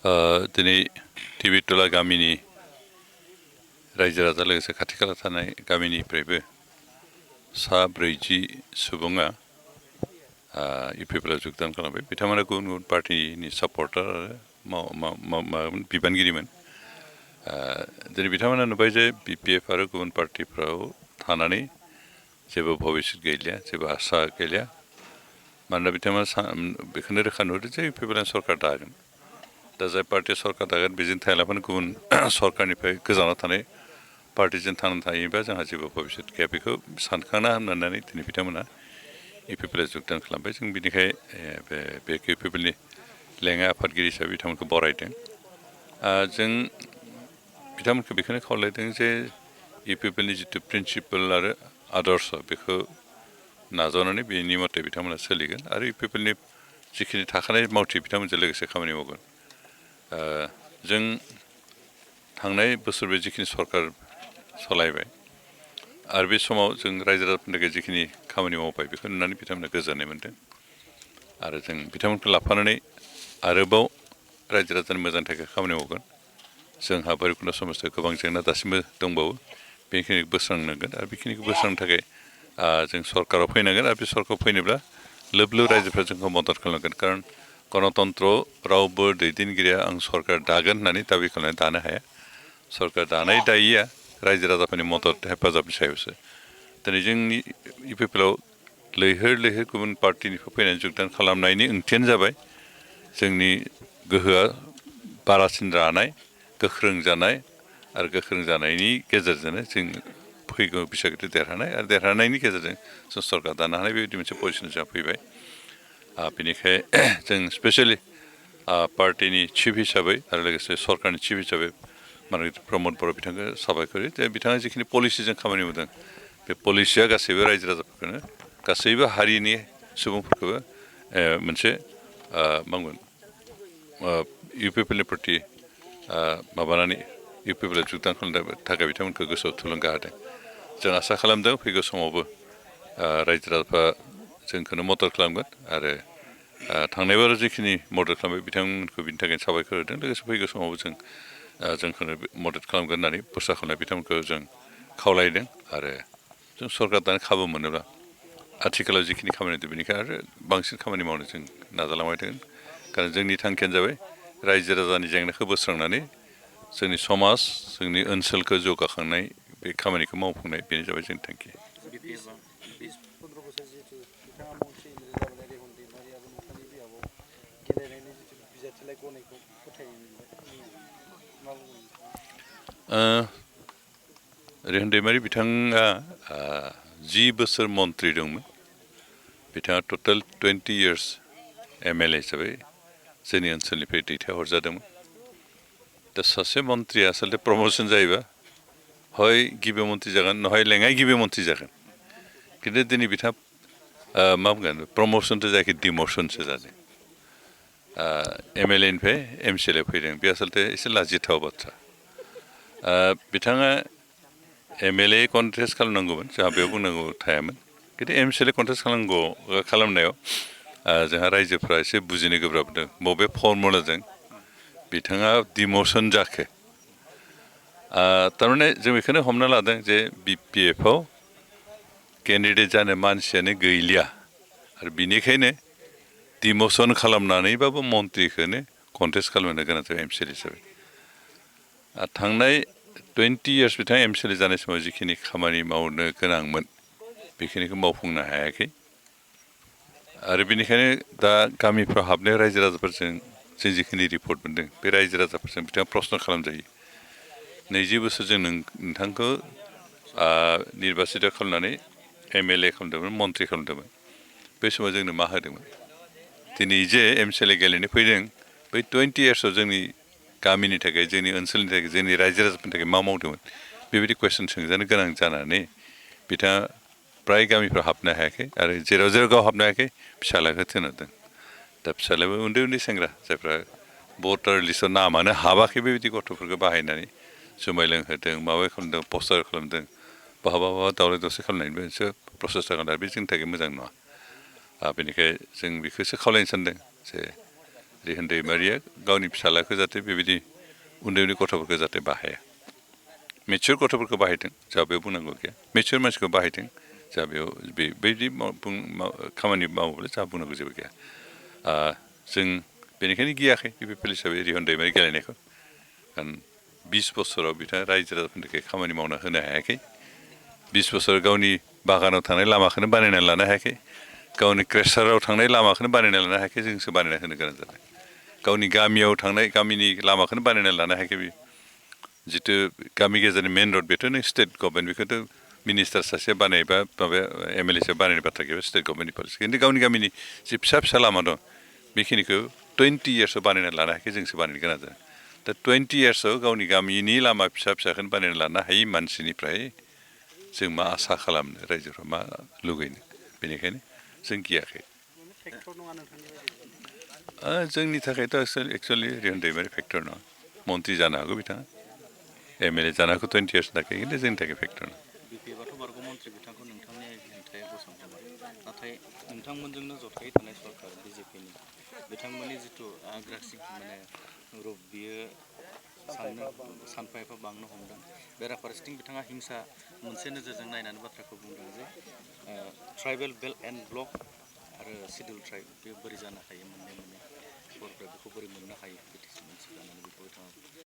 दिनै टिबिटला गामिनि रायजो राजा लोगोसे खाथि खाला थानाय गामिनिफ्रायबो सा 40 सुबुङा इउपिपिएलआव जुगदान खालामबाय। बिथांमोना गुबुन गुबुन पार्टिनि सापर्टार आरो बिबानगिरिमोन। दिनै बिथांमोना नुबाय जे बिपिएफ आरो गुबुन पार्टिफ्राव थानानै जेबो भबिष्यत गैलिया, जेबो आसा गैलिया। मानोना बिथांमोना बेखौनो रोखा नुहुरो जे इउपिपिएलआ सरकार दागोन। दा जाय पार्टिया सरकार दागोन बेजों थायालाफानो गुबुन सरकारनिफ्राय गोजानाव थानाय पार्टिजों थांनानै थायोबा जोंहा जेबो भबिष्यत गैया, बेखौ सानखांना होननानै दिनै बिथांमोना इउपिपिएलआव जुगदान खालामबाय। जों बिनिखाय बे इउपिपिएलनि लेङाइ आफादगिरि हिसाबै बिथांमोनखौ बरायदों। जों बिथांमोनखौ बेखौनो खावलायदों जे इउपिपिएलनि जिथु प्रिन्सिपाल आरो आदर्श बेखौ नाजावनानै बेनि मथे बिथांमोना सोलिगोन आरो इउपिपिएलनि जिखिनि थाखानाय मावथि बिथांमोनजों लोगोसे खामानि मावगोन। जों थांनाय बोसोर जिखिनि सरकार सालायबाय आरो बे समाव जों रायजो राजाफोरनि थाखाय जिखिनि खामानि मावबाय बेखौ नुनानै बिथांमोना गोजोननाय मोन्दों आरो जों बिथांमोनखौ लाफानानै आरोबाव रायजो राजानि मोजांनि थाखाय खामानि मावगोन। जोंहा भैरबकुन्द समाजाव गोबां जेंना दासिमबो दंबावो, बेखिनिखौ बोस्रांनांगोन आरो बेखिनिखौ बोस्रांनो थाखाय जों सरकाराव फैनांगोन आरो बे सरकाराव फैनोब्ला लोब लोब रायजोफ्रा जोंखौ मदद खालामनांगोन। खारन गणतन्त्रआव रावबो दैदेनगिरिया आं सरकार दागोन होननानै दाबि खालामनानै दानो हाया। सरकार दानाय दायिया रायजो राजाफोरनि मदद हेफाजाबनि सायावसो। दिनै जोंनि इउपिपिएलआव लैहोर लैहोर गुबुन पार्टिनिफ्राय फैनानै जुगदान खालामनायनि ओंथियानो जाबाय जोंनि गोहोआ बारासिन जानाय, गोख्रों जानाय आरो गोख्रों जानायनि गेजेरजोंनो जों फैगौ बिसायख'थि देरहानाय आरो देरहानायनि गेजेरजों जों सरकार दानो हानाय बेबायदि मोनसे पजिसन जोंहा फैबाय। बेनिखाय जों स्पेसियेलि पार्टिनि चिफ हिसाबै आरो लोगोसे सरकारनि चिफ हिसाबै माननीय प्रमद बर' बिथांखौ साबायखर होयो। जे बिथाङा जिखिनि पलिसिजों खामानि मावदों बे पलिसिया गासैबो रायजो राजाफोरखौनो गासैबो हारिनि सुबुंफोरखौबो मोनसे मा बुंगोन इउपिपिएलनि प्रति माबानानै इउपिपिएलआव जुगदान खालामनो थाखाय बिथांमोनखौ गोसोआव थुलुंगा होदों। जों आसा खालामदों फैगौ समावबो रायजो राजाफ्रा जोंखौनो मदद खालामगोन आरो थांनाय बाराव जिखिनि मदद खालामबाय बिथांमोनखौ बिनि थाखायनो साबायखर होदों। लोगोसे फैगौ समावबो जोंखौनो मदद खालामगोन होननानै बोरसा खालामनाय बिथांमोनखौ जों खावलायदों आरो जों सरकार दानो खाबु मोनोब्ला आथिखालाव जिखिनि खामानि दं बेनिखाय आरो बांसिन खामानि मावनो जों नाजालांबाय थागोन। खारन जोंनि थांखियानो जाबाय रायजो राजानि जेंनाखौ बोस्रांनानै जोंनि समाज, जोंनि ओनसोलखौ जौगाखांनाय बे खामानिखौ मावफुंनाय बेनो जाबाय जोंनि थांखि। रेहन दैमारि बिथाङा 10 बोसोर मन्त्रि दंमोन। बिथाङा टटेल 20 years एमएलए हिसाबै जोंनि ओनसोलनिफ्राय दैथायहरजादोंमोन। दा सासे मन्त्रिया आसलथे प्रमसन जायोबा हय गिबि मन्त्रि जागोन नहय लेङाइ गिबि मन्त्रि जागोन। खिन्थु दिनै बिथाङा मा बुंगोन प्रमसनथ' जायाखै डिमसनसो जादों। एमएलएनिफ्राय एमसिएलए फैदों, बे आसलथे एसे लाजिथाव बाथ्रा। बिथाङा एमएलए कन्टेस्ट खालामनांगौमोन, जोंहा बेयाव बुंनांगौ थायामोन। खिन्थु एमसिएलए कन्टेस्ट खालामनायाव जोंहा रायजोफ्रा एसे बुजिनो गोब्राब मोनदों बबे फर्मुलाजों बिथाङा डिमसन जाखो। थारमाने जों बेखौनो हमना लादों जे बिपिएफआव केन्डिडेट जानो मानसियानो गैलिया आरो बिनिखायनो डिमसन खालामनानैबाबो मन्त्रिखौनो कन्टेस्ट खालामनो गोनां जाबाय एमसिएलए हिसाबै। थांनाय 20 years बिथाङा एमसिएलए जानाय समाव जिखिनि खामानि मावनो गोनांमोन बेखिनिखौ मावफुंनो हायाखै आरो बेनिखायनो दा गामिफ्राव हाबनाय रायजो राजाफोरजों जों जिखिनि रिपर्ट मोनदों बे रायजो राजाफोरजों बिथाङा प्रश्न खालामजायो। 20 बोसोरजों नोंथांखौ निर्बासित खालामनानै एमएलए खालामदोंमोन, मन्त्रि खालामदोंमोन, बै समाव जोंनो मा होदोंमोन? दिनै जे एमसिएलए गेलेनो फैदों बै 20 yearsआव जोंनि गामिनि थाखाय, जोंनि ओनसोलनि थाखाय, जोंनि रायजो राजाफोरनि थाखाय मा मावदोंमोन? बेबायदि कुइसन सोंजानो गोनां जानानै बिथाङा प्राय गामिफ्राव हाबनो हायाखै आरो जेराव गाव हाबनो हायाखै फिसाज्लाखौ थिनहरदों। दा फिसाज्लायाबो उन्दै उन्दै सेंग्रा जायफ्रा भटार लिस्टआव नामानो हाबाखै बेबायदि गथ'फोरखौ बाहायनानै जुमाय लोंहोदों, माबा खालामदों, पस्टार खालामदों, बहाबा दावराव दावसि खालामनायनिबो मोनसे प्रसेस जागोन आरो बे जोंनि थाखाय मोजां नङा। बेनिखाय जों बेखौसो खावलायनो सानदों जे रिहोन दैमारिया गावनि फिसालाखौ जाहाथे बेबायदि उन्दै उन्दै गथ'फोरखौ जाहाथे बाहाया मेचुर गथ'फोरखौ बाहायथों जोंहा बेयाव बुंनांगौ गैया मेचुर मानसिखौ बाहायथों जोंहा बेयाव बेबायदि खामानि मावोब्ला जोंहा बुंनांगौ जेबो गैया जों बेनिखायनो गियाखै पिपिएल हिसाबै रिहोन दैमारि गेलेनायखौ कारण 20 बोसोराव बिथाङा रायजो राजाफोरनि थाखाय खामानि मावना होनो हायाखै 20 बोसोर गावनि बागानाव थांनाय लामाखौनो बानायना लानो हायाखै गावनि क्रेसाराव थांनाय लामाखौनो बानायना लानो हायाखै जोंसो बानायना होनो गोनां जाबाय गावनि गामियाव थांनाय गामिनि लामाखौनो बानायना लानो हायाखै बे जितु गामि गेजेरनि मेन रड बेथ' नों स्टेट गभर्नमेन्ट बेखौथ' मिनिस्टार सासे बानायबा माबा एमएलए सासे बानायनो बाथ्रा गैया स्टेट गभर्नमेन्टनि पलिसि खिन्थु गावनि गामिनि जि फिसा फिसा लामा दं बेखिनिखौ 20 इयार्सआव बानायना लानो हायाखै जोंसो बानायनो गोनां जादों दा 20 इयार्सआव गावनि गामिनि लामा फिसा फिसाखौनो बानायना लानो हायि मानसिनिफ्राय जों मा आसा खालामनो रायजोफ्रा मा लुगैनो बेनिखायनो जों गियाखै जोंनि थाखायथ' एक्सुवेलि रिहोन दैमारि फेक्टर नङा मन्त्रि जानो हागौ बिथाङा एमएलए जानो हागौ 20 इयार्स थाखाय खिन्थु जोंनि थाखाय फेक्टर नङा बिपिएफआथ' बारग' मन्त्रि बिथांखौ नोंथांनि हेंथायै गसंथाबाय नाथाय नोंथांमोनजोंनो जथायै थानाय सरकार बिजेपिनि बिथांमोननि जिथु आग्रासिक माने रुप बियो सानफा एफा बांनो हमदों बेराफारसेथिं बिथाङा हिंसा मोनसे नोजोरजों नायनानै बाथ्राखौ बुंदों जे ट्राइबेल बेल्ट एन्ड ब्लक आरो सिडिउल ट्राइब बे बोरै जानो हायो मोननै सरफ्रा बेखौ बोरै मोननो हायो बिटिसि मानसिफ्रा होननानै बेखौ बिथाङा